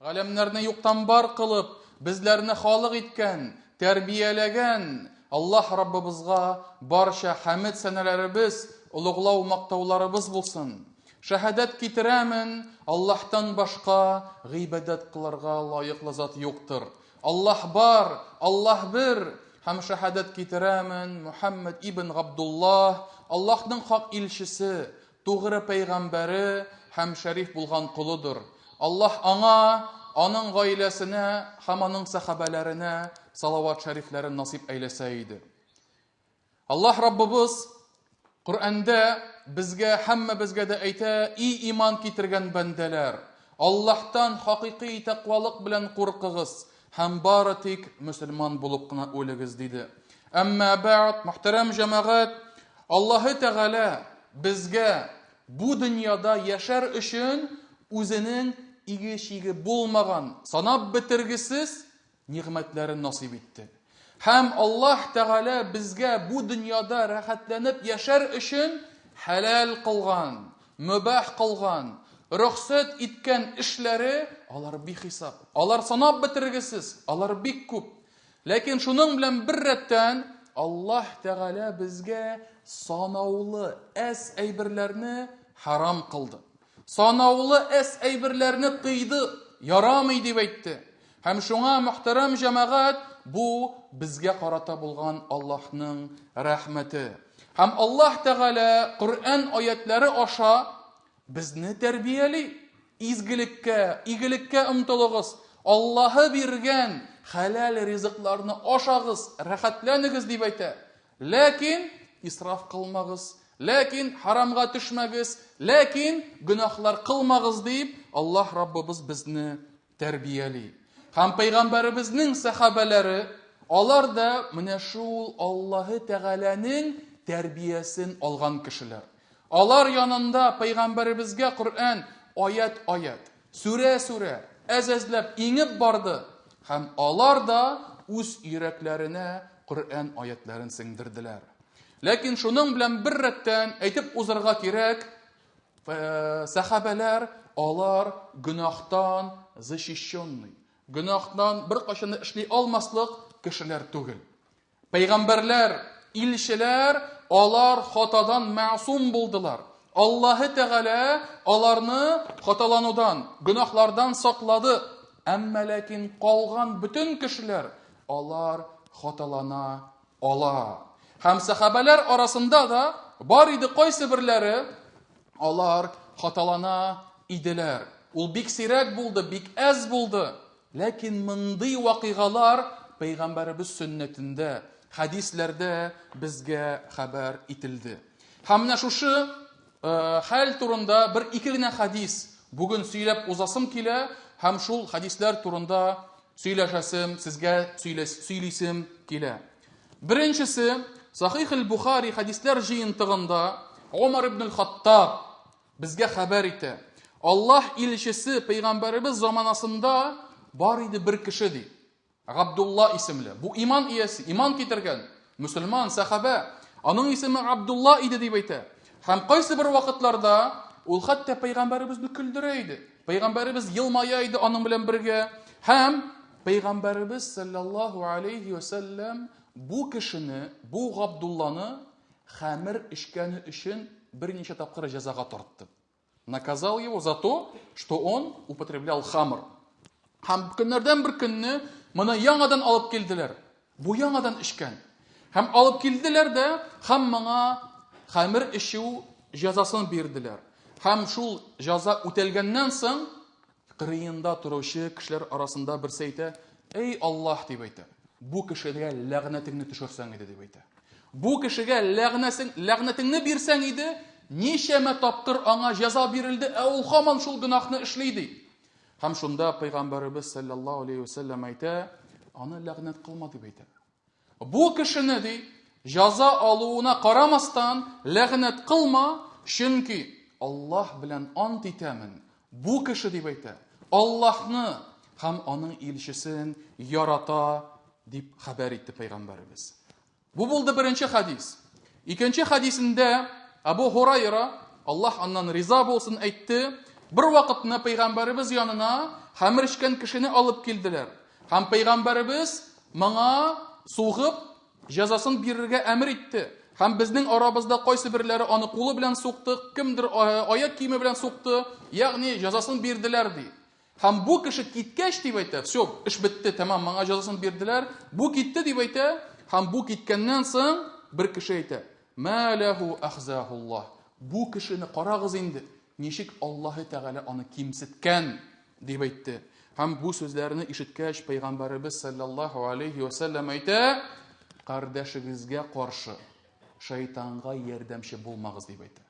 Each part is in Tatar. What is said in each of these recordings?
Галәмнәрне юктан бар кылып, безләрне халык иткән, тәрбияләгән Аллаһ Раббыбызга барча хәмед сәнәләребез, олуглау мактауларыбыз булсын. Шәһадәт китерәмен, Аллаһтан башка гыйбадәт кылырга лаеклы зат юктыр. Аллаһ бар, Аллаһ бер, һәм шәһадәт китерәмен, Мухаммад ибн Габдуллаһ, Аллаһның хак илчесе, тугры пәйгамбәре һәм шәриф булган колыдыр. Аллаһ аңа, аның гаиләсенә һәм аның сәхабәләренә салават шәрифләрен насыйп әйләсә иде. Аллаһ Раббыбыз Коръәндә безгә һәммәбезгә дә әйтә: "И иман китергән бәндәләр, Аллаһтан хакыйкый тәкъвалык белән куркыгыз һәм бары тик мөселман булып кына үлегез", диде. Әмма бәгъд, мөхтәрәм җәмәгать, Аллаһы Тәгалә безгә бу дөньяда яшәр өчен үзенең иге-чиге булмаган, санап бетергесез нигъмәтләрен насыйп итте. Һәм Аллаһ Тәгалә безгә бу дөньяда рәхәтләнеп яшәр өчен хәләл кылган, мөбах кылган, рөхсәт иткән эшләре алар бихисап. Алар санап бетергесез, алар бик күп. Ләкин шуның белән бер рәттән Аллаһ Тәгалә безгә санаулы әз әйберләрне харам кылды. Санаулы әз әйберләрне тыйды, ярамый дип әйтте. Һәм шуңа, мөхтәрәм җәмәгать, бу безгә карата булган Аллаһның рәхмәте. Һәм Аллаһ Тәгалә Коръән аятлары аша безне тәрбияли. Изгелеккә, игелеккә омтылыгыз. Аллаһы биргән хәләл ризыкларны ашагыз, рәхәтләнегез дип әйтә. Ләкин исраф кылмагыз, ләкин харамга төшмәгез, ләкин гөнаһлар кылмагыз дип Аллаһ Раббыбыз безне тәрбияли. Һәм пәйгамбәребезнең сәхабәләре, алар да менә шул Аллаһы Тәгаләнең тәрбиясен алган кешеләр. Алар янында пәйгамбәребезгә Коръән аят-аят, сүрә-сүрә, әз-әзләп иңеп барды һәм алар да үз йөрәкләренә Коръән аятларын сеңдерделәр. Ләкин шуның белән бер рәттән әйтеп узарга кирәк, Сәхабәләр алар гөнаһтан защищенный, гөнаһтан беркайчан да эшли алмаслык кешеләр түгел. Пәйгамбәрләр, илчеләр алар хатадан мәгъсум булдылар. Аллаһы Тәгалә аларны хаталанудан, гөнаһлардан саклады. Әмма ләкин калган бөтен кешеләр алар хаталана ала. Һәм сәхабәләр арасында да бар иде кайсы берләре, алар хаталана иделәр. Ул бик сирәк булды, бик әз булды. Ләкин мондый вакыйгалар пәйгамбәребез сөннәтендә, хәдисләрдә безгә хәбәр ителде. Һәм менә шушы э, хәл турында бер ике генә хәдис бүген сөйләп узасым килә һәм шул хәдисләр турында Сөйләшәсем, сезгә сөйлисем килә. Беренчесе, Сахих аль-Бухари хәдисләр җыентыгында Умар ибн аль-Хаттаб безгә хәбәр итә. Аллаһ илчесе пәйгамбәребез заманасында бар иде бер кеше ди. Габдулла исемле. Бу иман иясе, иман китергән мөселман, сәхабә. Аның исеме Абдулла иде дип әйтә. Һәм кайсы бер вакытларда ул хәтта пәйгамбәребезне көлдерә иде. Пәйгамбәребез елмая иде аның белән бергә. Һәм пәйгамбәребез саллаллаһу алейхи ва сәлләм бу кешене, бу Габдулланы хәмер эчкәне өчен берничә тапкыр җәзага тартты. Наказал его за то, что он употреблял хамр. Һәм көннәрдән бер көнне моны яңадан алып килделәр. Бу яңадан эчкән. Һәм алып килделәр дә, һәм моңа хәмер эчү җәзасын бирделәр. Һәм шул җәза үтәлгәннән соң, кырыенда торучы кешеләр арасында берсе әйтә, Эй Аллаһ, дип әйтә, бу кешегә ләгънәтеңне төшерсәң иде, дип әйтә. Бу кешегә ләгънәсең, ләгънәтеңне бирсәң иде, ничәмә тапкыр аңа җәза бирелде, ә ул һаман шул гөнаһны эшли, ди. Һәм шунда пәйгамбәребез саллаллаһу алейхи вәсәлләм әйтә, аны ләгънәт кылма дип әйтә. Бу кешене ди, җаза алуына карамастан ләгънәт кылма, чөнки Аллаһ белән ант итәмен. Бу кеше дип әйтә, Аллаһны һәм аның илчесен ярата дип хәбәр итте пәйгамбәребез. Бу булды беренче хәдис. Икенче хәдисендә Абу Һурайра, Аллаһ аннан риза булсын, әйтте: Бер вакытны пәйгамбәребез янына хәмер эчкән кешене алып килделәр. Һәм пәйгамбәребез моңа сугып җәзасын бирергә әмер итте. Һәм безнең арабызда кайсы берләре аны кулы белән сукты, кемдер аяк киеме белән сукты, ягъни җәзасын бирделәр ди. Һәм бу кеше киткәч дип әйтә, все, эш бетте, тәмам, моңа җәзасын бирделәр. Бу китте дип әйтә, һәм бу киткәннән соң бер кеше әйтә: "Ма ләһу ахзахуллаһ". Бу кешене карагыз инде, ничек Аллаһы Тәгалә аны кимсеткән, дип әйтте. Һәм бу сүзләрне ишеткәч, пәйгамбәребез саллаллаһу алейхи ва сәлләм әйтә: "Кардәшегезгә каршы шайтанга ярдәмче булмагыз", дип әйтә.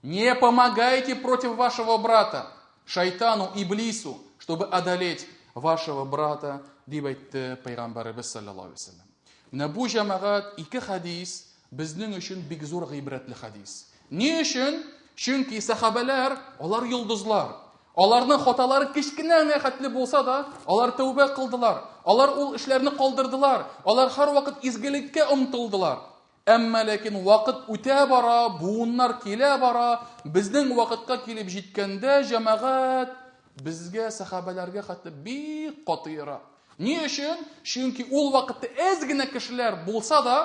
Не помогайте против вашего брата, шайтану, иблису, чтобы одолеть вашего брата, дип әйтте пәйгамбәребез саллаллаһу алейһи вәсәлләм. Менә бу җәмәгать ике хәдис безнең өчен бик зур гыйбрәтле хәдис. Ни өчен? Чөнки сәхабәләр, алар йолдызлар. Аларның хаталары кечкенә генә хәтле булса да, алар тәүбә кылдылар. Алар ул эшләрне калдырдылар. Алар һәрвакыт изгелеккә омтылдылар. Әмма ләкин вакыт үтә бара, буыннар килә бара, безнең вакытка килеп җиткәндә, җәмәгать, безгә, сәхабәләргә хәтле бик каты ерак. Ни өчен? Чөнки ул вакытта әз генә кешеләр булса да,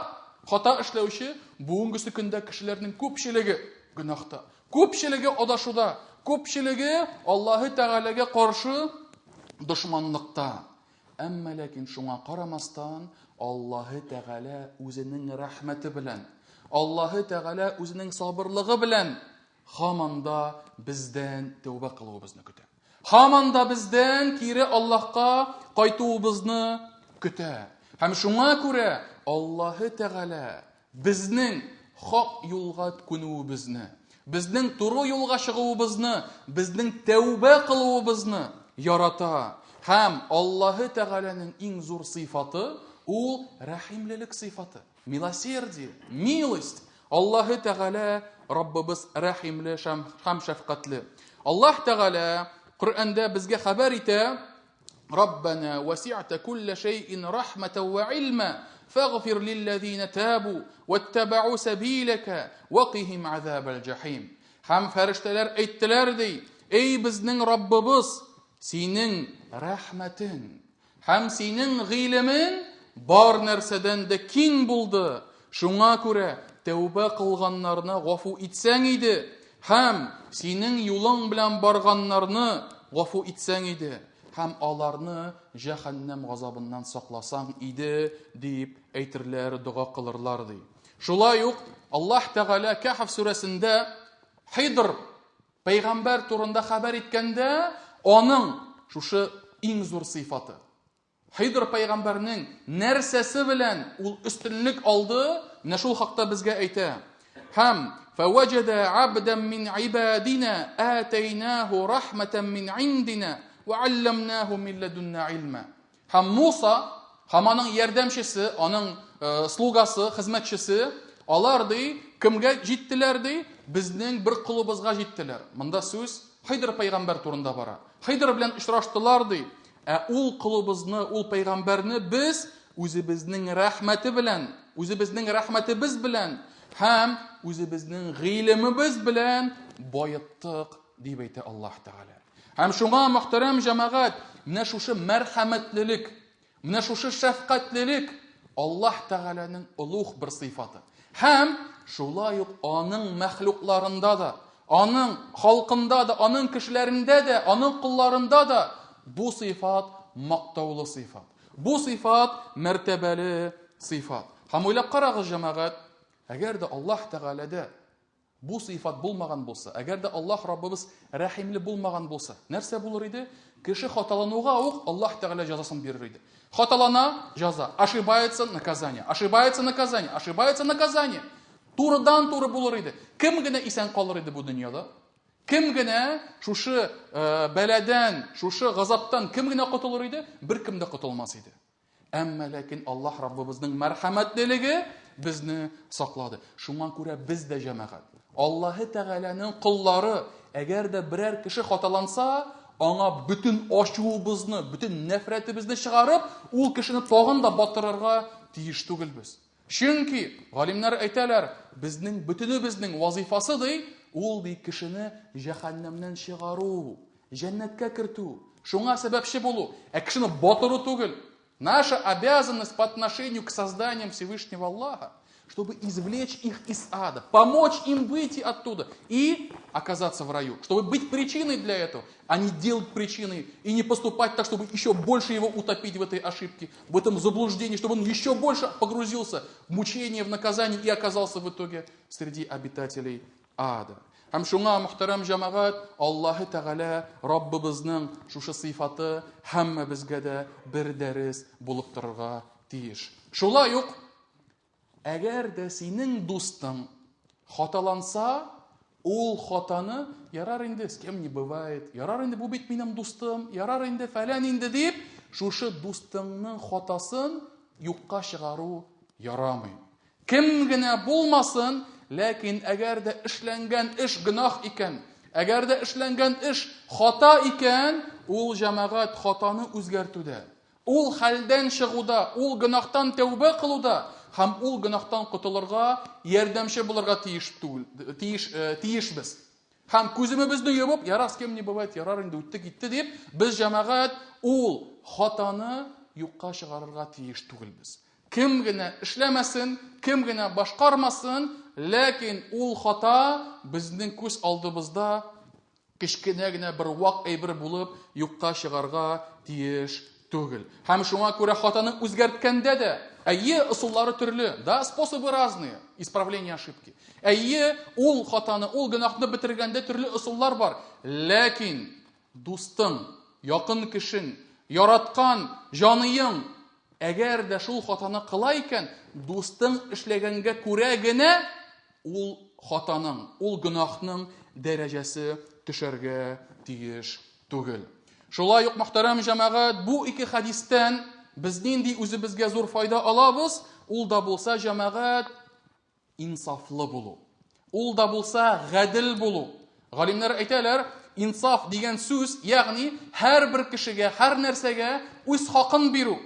хата эшләүче, бүгенгесе көндә кешеләрнең күпчелеге гөнаһта. Күпчелеге адашуда, күпчелеге Аллаһы Тәгаләгә каршы дошманлыкта. Әмма ләкин шуңа карамастан, Аллаһы Тәгалә үзенең рәхмәте белән, Аллаһы Тәгалә үзенең сабырлыгы белән һаман да бездән тәүбә кылуыбызны көтә. Һаман да бездән кире Аллаһка кайтуыбызны көтә. Һәм шуңа күрә Аллаһы Тәгалә Безнең хак юлга күнүебезне, безнең туры юлга чыгуыбызны, безнең тәүбә кылуыбызны ярата. Һәм Аллаһы Тәгаләнең иң зур сыйфаты ул рәхимлелек сыйфаты. Милосердие, милость. Аллаһы Тәгалә Раббыбыз рәхимле һәм шәфкатьле. Аллаһ Тәгалә Коръәндә безгә хәбәр итә, Раббана васи'та кулла шәй'ин рахматан ва илма, фагфир лилләзина табу ваттабау сәбиләкә вакихим азабал җахим. Һәм фәрештәләр әйттеләр ди, эй безнең Раббыбыз, синең рәхмәтең һәм синең гыйлемен бар нәрсәдән дә киң булды. Шуңа күрә тәүбә кылганнарны гафу итсәң иде һәм синең юлың белән барганнарны гафу итсәң иде һәм аларны җәһәннәм газабыннан сакласаң иде, дип әйтерләр, дога кылырлар, ди. Шулай ук Аллаһ Тәгалә Кәһф сүрәсендә Хидр пәйгамбәр турында хәбәр иткәндә, аның шушы иң зур сыйфаты Хидр пәйгамбәрнең нәрсәсе белән ул өстенлек алды, менә шул хакта безгә әйтә. Һәм фәвәҗәдә абдан мин ибадина атайнаху рахматан мин индина ва алламнаху мин ладунна илма. Һәм Муса һәм аның ярдәмчесе, аның э, слугасы, хезмәтчесе, алар ди, кемгә җиттеләр ди? Безнең бер колыбызга җиттеләр. Монда сүз Хидр пәйгамбәр турында бара. Хидр белән очраштылар ди. Ә ул колыбызны, ул пәйгамбәрне без үзебезнең рәхмәте белән, үзебезнең рәхмәтебез белән һәм үзебезнең гыйлемебез белән баеттык, дип әйтә Аллаһ Тәгалә. Һәм шуңа, мөхтәрәм җәмәгать, менә шушы мәрхәмәтлелек, Менә шушы шәфкатьлелек Аллаһ Тәгаләнең олуг бер сыйфаты. Һәм шулай ук аның мәхлукларында да, аның халкында да, аның кешеләрендә дә, аның колларында да бу сыйфат мактаулы сыйфат. Бу сыйфат мәртәбәле сыйфат. Һәм уйлап карагыз, җәмәгать, әгәр дә Аллаһ Тәгаләдә Бу сыйфат булмаган булса, әгәр дә Аллаһ Раббыбыз рәхимле булмаган булса, нәрсә булыр иде? Кеше хаталануга ук Аллаһ Тәгалә җәзасын бирер иде. Хаталана җәза, ошибается наказание, ошибается наказание, ошибается наказание. Турыдан-туры булыр иде. Кем генә исән калыр иде бу дөньяда? Кем генә шушы э, бәладән, шушы газаптан кем генә котылыр иде? Беркем дә котылмас иде. Әмма ләкин Аллаһ Раббыбызның мәрхәмәтлелеге безне саклады. Шуңа күрә без дә җәмәгать. Аллаһы Тәгаләнең коллары, әгәр дә берәр кеше хаталанса, аңа бөтен ачуыбызны, бөтен нәфрәтебезне чыгарып, ул кешене тагын да батырырга тиеш түгелбез. Чөнки галимнәр әйтәләр, безнең бөтенебезнең вазифасы ди, Ул ди кешене җәһәннәмнән чыгару, җәннәткә кертү, шуңа сәбәпче булу, ә кешене батыру түгел. Наша обязанность по отношению к созданиям Всевышнего Аллаха, чтобы извлечь их из ада, помочь им выйти оттуда и оказаться в раю, чтобы быть причиной для этого, а не делать причиной и не поступать так, чтобы еще больше его утопить в этой ошибке, в этом заблуждении, чтобы он еще больше погрузился в мучение, в наказание и оказался в итоге среди обитателей ада. Һәм шуңа, мөхтәрәм җәмәгать, Аллаһы Тәгалә Раббыбызның шушы сыйфаты һәммәбезгә дә бер дәрес булып торырга тиеш. Шулай ук, әгәр дә синең дустың хаталанса, ул хатаны ярар инде, с кем не бывает, ярар инде, бу бит минем дустым, ярар инде, фәлән инде дип, шушы дустыңның хатасын юкка чыгару ярамый. Кем генә булмасын, ләкин әгәр дә эшләнгән эш гөнаһ икән, әгәр дә эшләнгән эш хата икән, ул җәмәгать хатаны үзгәртүдә, ул хәлдән чыгуда, ул гөнаһтан тәүбә кылуда һәм ул гөнаһтан котылырга ярдәмче булырга тиеш түгел, тиеш, э, тиешбез. Һәм күземебезне йомып, ярар, с кем не бывает, ярар инде үтте китте дип, без җәмәгать ул хатаны юкка чыгарырга тиеш түгелбез. Кем генә эшләмәсен, кем генә башкармасын, ләкин ул хата безнең күз алдыбызда кечкенә генә бер вак әйбер булып юкка чыгарга тиеш түгел. Һәм шуңа күрә хатаны үзгәрткәндә дә, әйе, ысуллары төрле, да, способы разные, исправление ошибки. Әйе, ул хатаны, ул гөнаһны бетергәндә төрле ысуллар бар, ләкин дустың, якын кешең, яраткан җаныең Әгәр дә шул хатаны кыла икән, дустың эшләгәнгә күрә генә ул хатаның, ул гөнаһның дәрәҗәсе төшәргә тиеш түгел. Шулай ук, мөхтәрәм җәмәгать, бу ике хәдистән без нинди үзебезгә зур файда алабыз? Ул да булса, җәмәгать, инсафлы булу. Ул да булса гадел булу. Галимнәр әйтәләр, инсаф дигән сүз, ягъни һәрбер кешегә, һәр нәрсәгә үз хакын бирү.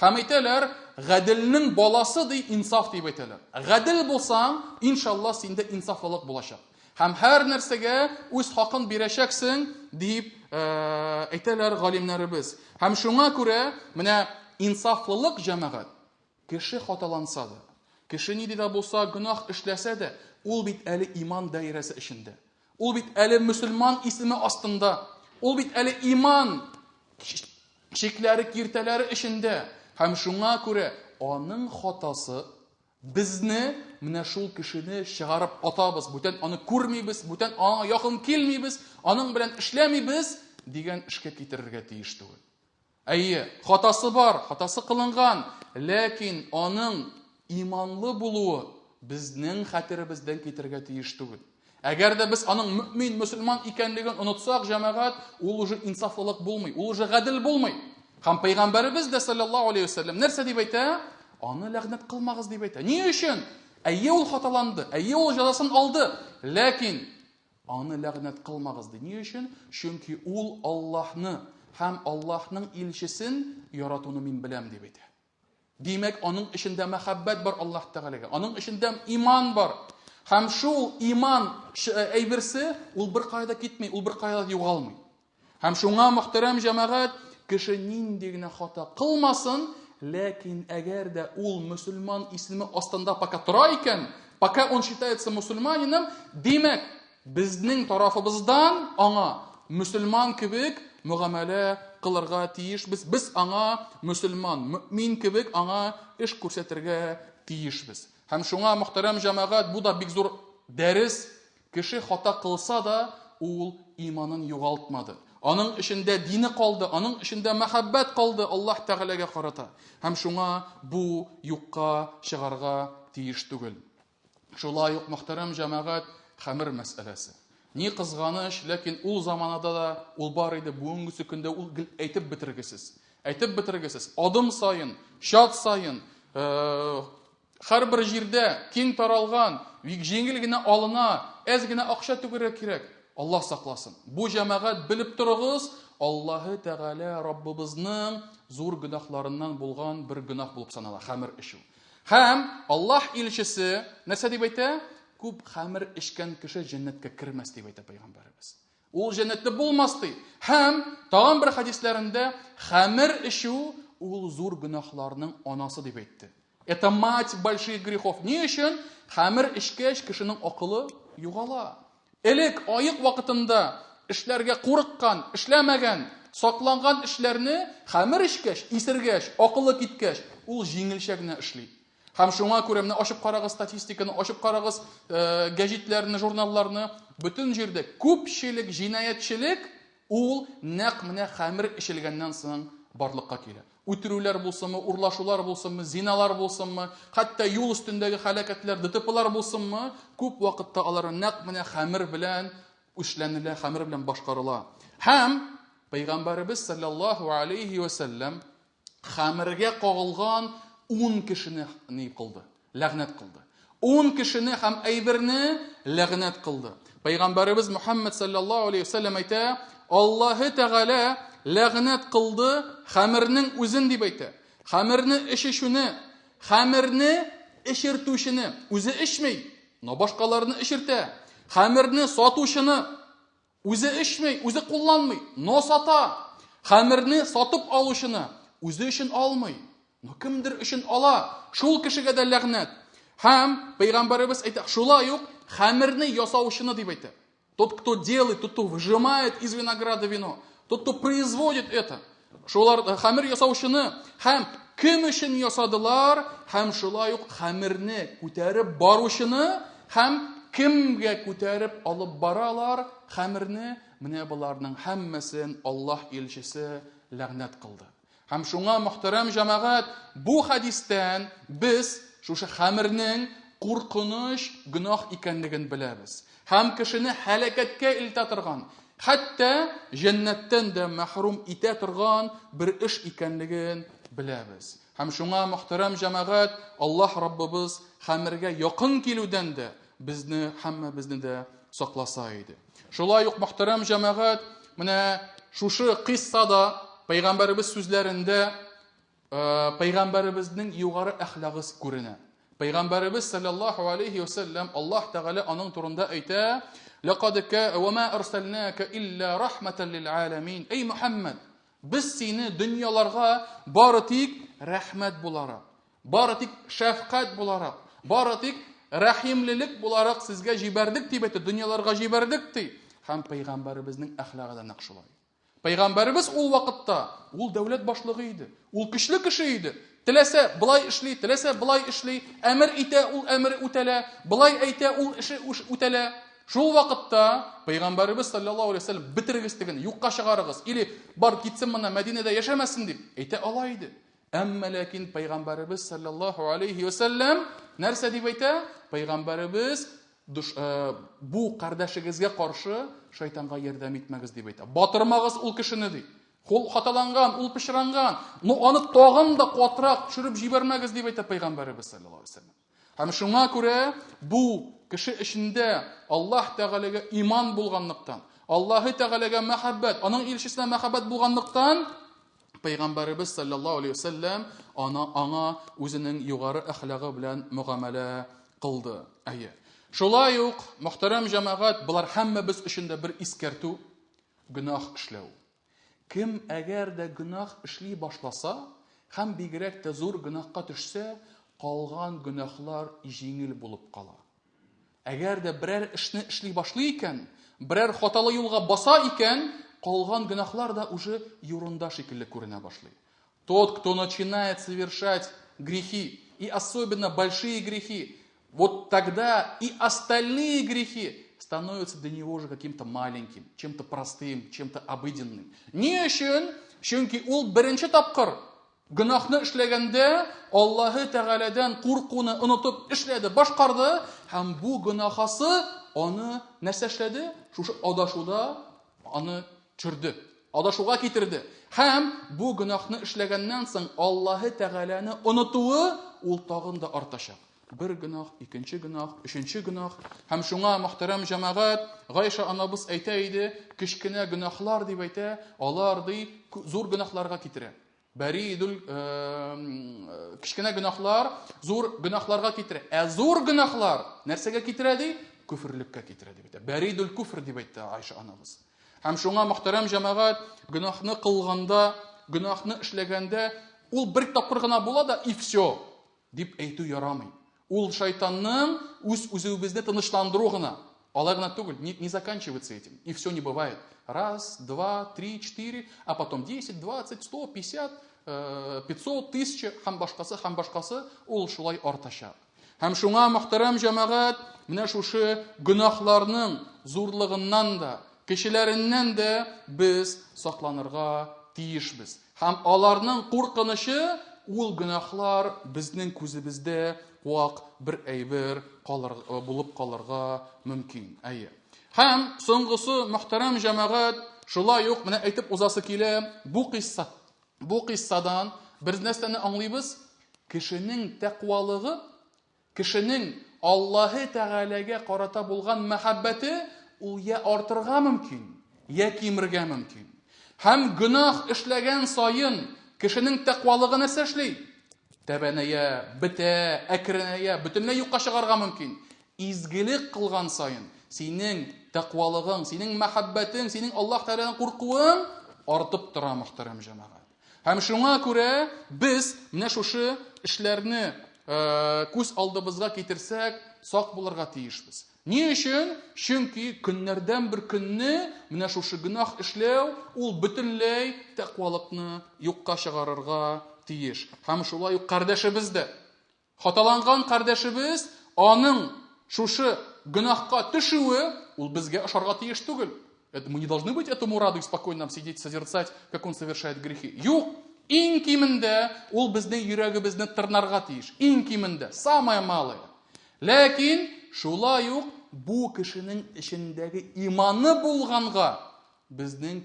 Һәм әйтәләр, гаделнең баласы ди инсаф дип әйтәләр. Гадел булсаң, иншалла синдә инсафлылык булачак. Һәм һәр нәрсәгә үз хакын бирәчәксең, дип әйтәләр галимнәребез. Һәм шуңа күрә менә инсафлылык җәмәгать Кеше хаталанса да, кеше нинди дә булса гөнаһ эшләсә дә, ул бит әле иман даирәсе эчендә. Ул бит әле мөселман исеме астында. Ул бит әле иман чикләре, киртәләре эчендә. Һәм шуңа күрә аның хатасы безне менә шул кешене чыгарып атабыз, бүтән аны күрмибез, бүтән аңа якын килмибез, аның белән эшләмибез дигән эшкә китерергә тиеш түгел. Әйе, хатасы бар, хатасы кылынган, ләкин аның иманлы булуы безнең хәтеребездән китергә тиеш түгел. Әгәр дә без аның мөмин, мөселман икәнлеген онытсак, җәмәгать, ул уже инсафлылык булмый, ул уже гадел булмый. Һәм пәйгамбәребез дә саллаллаһу алейхи вәсәлләм нәрсә дип әйтә? Аны ләгънәт кылмагыз дип әйтә. Ни өчен? Әйе, ул хаталанды, әйе, ул җәзасын алды, ләкин Аны ләгънәт кылмагыз, ди. Ни өчен? Чөнки ул Аллаһны һәм Аллаһның илчесен яратуны мин беләм, дип әйтә. Димәк, аның эчендә мәхәббәт бар Аллаһ Тәгаләгә. Аның эчендә иман бар. Һәм шул иман э, әйберсе ул бер кая да китми, ул бер кая да югалмый. Һәм шуңа, мөхтәрәм җәмәгать, кеше нинди генә хата кылмасын, ләкин әгәр дә ул мөселман исеме астында пока тора икән, пока он считается мусульманином, димәк, безнең тарафыбыздан аңа мөселман кебек мөгамәлә кылырга тиешбез. Без аңа мөселман, мөмин кебек аңа эш күрсәтергә тиешбез. Һәм шуңа, мөхтәрәм җәмәгать, бу да бик зур дәрес. Кеше хата кылса да, ул иманын югалтмады. Аның эчендә дине калды, аның эчендә мәхәббәт калды Аллаһ Тәгаләгә карата. Һәм шуңа бу юкка чыгарга тиеш түгел. Шулай ук, мөхтәрәм җәмәгать, хәмер мәсьәләсе. Ни кызганыч, ләкин ул заманада да ул бар иде, бүгенгесе көндә ул гел әйтеп бетергесез. Әйтеп бетергесез. Адым саен, чат саен, э, Һәрбер җирдә киң таралган, бик җиңел генә алына, әз генә акча түгәргә кирәк. Аллаһ сакласын. Бу җәмәгать белеп торыгыз, Аллаһы Тәгалә Раббыбызның зур гөнаһларыннан булган бер гөнаһ булып санала хәмер эчү. Һәм Аллаһ илчесе нәрсә дип әйтә? Күп хәмер эчкән кеше җәннәткә кермәс дип әйтә пәйгамбәребез. Ул җәннәтле булмас ди. Һәм тагын бер хәдисләрендә хәмер эчү ул зур гөнаһларның анасы дип әйтте. Это мать больших грехов. Ни өчен? Хәмер эчкәч кешенең акылы югала. Элек аек вакытында эшләргә курыккан, эшләмәгән, сакланган эшләрне хәмер эчкәч, исергәч, акылы киткәч, ул җиңелчә генә эшли. Һәм шуңа күрә менә ачып карагыз статистиканы, ачып карагыз э, гәҗитләрне, журналларны, бөтен җирдә күпчелек җинаятьчелек ул нәкъ менә хәмер эчелгәннән соң барлыкка килә. Үтерүләр булсынмы, урлашулар булсынмы, зиналар булсынмы, хәтта юл өстендәге һәлакәтләр, ДТПлар булсынмы, күп вакытта алар нәкъ менә хәмер белән эшләнелә, хәмер белән башкарыла. Һәм Пәйгамбәребез саллаллаһу алейхи ва сәлләм хәмергә кагылган 10 кешене ни кылды? Ләгънәт кылды. 10 кешене һәм әйберне ләгънәт кылды. Пәйгамбәребез Мухаммад саллаллаһу алейхи вәсәлләм әйтә, Аллаһы Тәгалә ләгънәт кылды хәмернең үзен дип әйтә. Хәмерне эчүчене, хәмерне эчертүчене, үзе эчми, но башкаларны эчертә. Хәмерне сатучыны, Үзе эчми, үзе кулланмый, но сата. Хәмерне сатып алучыны үзе өчен алмый, но кемдер өчен ала. Шул кешегә дә ләгънәт. Һәм пәйгамбәребез әйтә, шулай ук хәмерне ясаучыны дип әйтә. Тот, кто делает, тот, кто выжимает из винограда вино, тот, кто производит это. Шулар э, хәмер ясаучыны һәм кем өчен ясадылар, һәм шулай ук хәмерне күтәреп баручыны һәм кемгә күтәреп алып баралар хәмерне, менә боларның һәммәсен Аллаһ илчесе ләгънәт кылды. Һәм шуңа, мөхтәрәм җәмәгать, бу хәдистән без шушы хәмернең куркыныч гөнаһ икәнлеген беләбез. Һәм кешене һәлакәткә илтә торган, хәтта җәннәттән дә мәхрүм итә торган бер эш икәнлеген беләбез. Һәм шуңа, мөхтәрәм җәмәгать, Аллаһ Раббыбыз хәмергә якын килүдән дә безне һәммәбезне дә сакласа иде. Шулай ук, мөхтәрәм җәмәгать, менә шушы кыйссада пәйгамбәребез сүзләрендә Пәйгамбәребезнең югары әхлагы күренә. Пәйгамбәребез саллаллаһу алейхи ва сәлләм Аллаһ Тәгалә аның турында әйтә: "Лакад ка ва ма арсалнака илля рахматан лил аламин". Эй Мухаммад, без сине дөньяларга бары тик рәхмәт буларак, бары тик шәфкать буларак, бары тик рәхимлелек буларак сезгә җибәрдек дип әйтте, дөньяларга җибәрдек ди. Һәм пәйгамбәребезнең әхлагы да нәкъ шулай. Пәйгамбәребез ул вакытта ул дәүләт башлыгы иде. Ул көчле кеше иде. Теләсә былай эшли, теләсә былай эшли, әмер итә, ул әмере үтәлә, былай әйтә, ул эше үтәлә. Шул вакытта пәйгамбәребез саллаллаһу алейһи вәсәлләм бетерегез тегене, юкка чыгарыгыз или бар китсен моннан Мәдинәдә яшәмәсен дип әйтә ала иде. Әмма ләкин пәйгамбәребез саллаллаһу алейһи вәсәлләм нәрсә дип әйтә? Пәйгамбәребез Душ, э, бу кардәшегезгә каршы шайтанга ярдәм итмәгез дип әйтә. Батырмагыз ул кешене ди. Ул хаталанган, ул пычранган, но аны тагын да катырак төшереп җибәрмәгез дип әйтә пәйгамбәребез саллаллаһу алейһи вәсәлләм. Һәм шуңа күрә бу кеше эчендә Аллаһ Тәгаләгә иман булганлыктан, Аллаһы Тәгаләгә мәхәббәт, аның илчесенә мәхәббәт булганлыктан, Пәйгамбәребез саллаллаһу алейһи вәсәлләм ана аңа үзенең югары әхлагы белән мөгамәлә кылды. Әйе. Шулай ук, мөхтәрәм җәмәгать, болар һәммәбез өчен дә бер искәртү, гөнаһ эшләү. Кем әгәр дә гөнаһ эшли башласа һәм бигрәк тә зур гөнаһка төшсә, калган гөнаһлар җиңел булып кала. Әгәр дә берәр эшне эшли башлый икән, берәр хаталы юлга баса икән, калган гөнаһлар да уже ерунда шикелле күренә башлый. Тот, кто начинает совершать грехи, и особенно большие грехи, вот тогда и остальные грехи становятся для него уже каким-то маленьким, чем-то простым, чем-то обыденным. Ни өчен? Чөнки ул беренче тапкыр Гөнаһны эшләгәндә Аллаһы Тәгаләдән куркуны онытып эшләде, башкарды һәм бу гөнаһасы аны нәрсә эшләде? Шушы адашуда аны төшерде. Адашуга китерде. Һәм бу гөнаһны эшләгәннән соң Аллаһы Тәгаләне онытуы ул тагын да артачак. Бер гөнаһ, икенче гөнаһ, өченче гөнаһ. Һәм шуңа, мөхтәрәм җәмәгать, Гайша анабыз әйтә иде, кечкенә гөнаһлар дип әйтә, алар ди, зур гөнаһларга китерә. Бәридул кечкенә гөнаһлар зур гөнаһларга китерә. Ә зур гөнаһлар нәрсәгә китерә ди? Күферлеккә китерә дип әйтә. Бәридул күфер дип әйтте Айша анабыз. Һәм шуңа мөхтәрәм җәмәгать гөнаһны кылганда, гөнаһны эшләгәндә ул бер тапкыр гына була да и все дип әйтү ярамый. Ул шайтанның үз үзебезне тынычландыру гына. Алай гына түгел, не, не заканчивается этим. И все не бывает. Раз, два, три, четыре, а потом 10, 20, 100, 50, 500, 1000 һәм башкасы, һәм башкасы ул шулай артачак. Һәм шуңа мөхтәрәм җәмәгать, менә шушы гөнаһларның зурлыгыннан да, кешеләреннән дә без сакланырга тиешбез. Һәм аларның куркынычы, ул гөнаһлар безнең күзебездә вак бер әйбер калыр, э, булып калырга мөмкин. Әйе. Һәм соңгысы, мөхтәрәм җәмәгать, шулай ук менә әйтеп узасы килә, бу кыйсса, бу кыйссадан без нәрсәне аңлыйбыз? Кешенең тәкъвалыгы Кешенең Аллаһы Тәгаләгә карата булган мәхәббәте ул я артырга мөмкин, я кимергә мөмкин. Һәм гөнаһ эшләгән саен кешенең тәкъвалыгы нәрсә эшли? Тәбәнәя, бетә, әкренәя, бөтенләй юкка чыгарга мөмкин. Изгелек кылган саен синең тәкъвалыгың, синең мәхәббәтең, синең Аллаһ Тәгаләдән куркуың артып тора, мөхтәрәм җәмәгать. Һәм шуңа күрә без менә шушы эшләрне күз алдыбызга китерсәк, сак булырга тиешбез. Ни өчен? Чөнки көннәрдән бер көнне менә шушы гөнаһ эшләү ул бөтенләй тәкъвалыкны юкка чыгарырга тиеш. Һәм шулай ук кардәшебез дә Хаталанган кардәшебез, аның шушы гөнаһка төшүе, ул безгә ошарга тиеш түгел. Это мы не должны быть этому рады и спокойно сидеть, созерцать, как он совершает грехи. Юк, иң кимендә ул безнең йөрәгебезне тырнарга тиеш. Иң кимендә, самое малое. Ләкин шулай ук бу кешенең эчендәге иманы булганга Безнең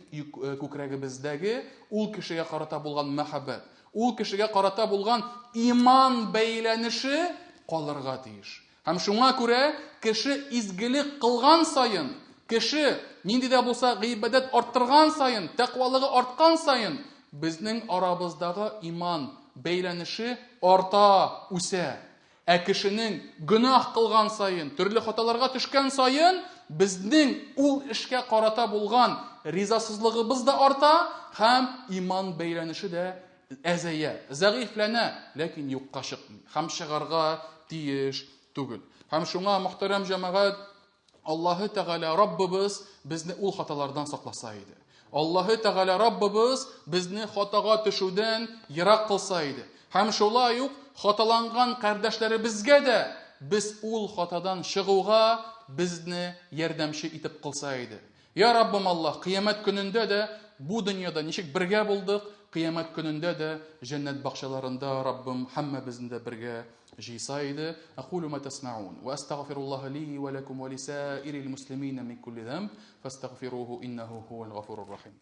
күкрәгебездәге ул кешегә карата булган мәхәббәт, ул кешегә карата булган иман бәйләнеше калырга тиеш. Һәм шуңа күрә кеше изгелек кылган саен, кеше нинди дә булса гыйбадәт арттырган саен, тәкъвалыгы арткан саен, безнең арабыздагы иман бәйләнеше арта, үсә. Ә кешенең гөнаһ кылган саен, төрле хаталарга төшкән саен, безнең ул эшкә карата булган ризасызлыгыбыз да арта һәм иман бәйләнеше дә әзәя, зәгыйфьләнә, ләкин юкка чыкмый һәм чыгарга тиеш түгел. Һәм шуңа, мөхтәрәм җәмәгать, Аллаһы Тәгалә Раббыбыз безне ул хаталардан сакласа иде. Аллаһы Тәгалә Раббыбыз безне хатага төшүдән ерак кылса иде. Һәм шулай ук хаталанган кардәшләребезгә дә без ул хатадан чыгуга безне ярдәмче итеп кылса иде. Я Раббым Аллаһ, кыямәт көнендә дә бу дөньяда ничек бергә булдык, кыямәт көнендә дә җәннәт бакчаларында Раббым һәммәбезне дә бергә җыйса иде. Акулу ма тасмаун ва астагфируллаһа ли ва лакум ва лисаирил муслимина мин кулли замб фастагфируху иннаху хувал гафурур рахим.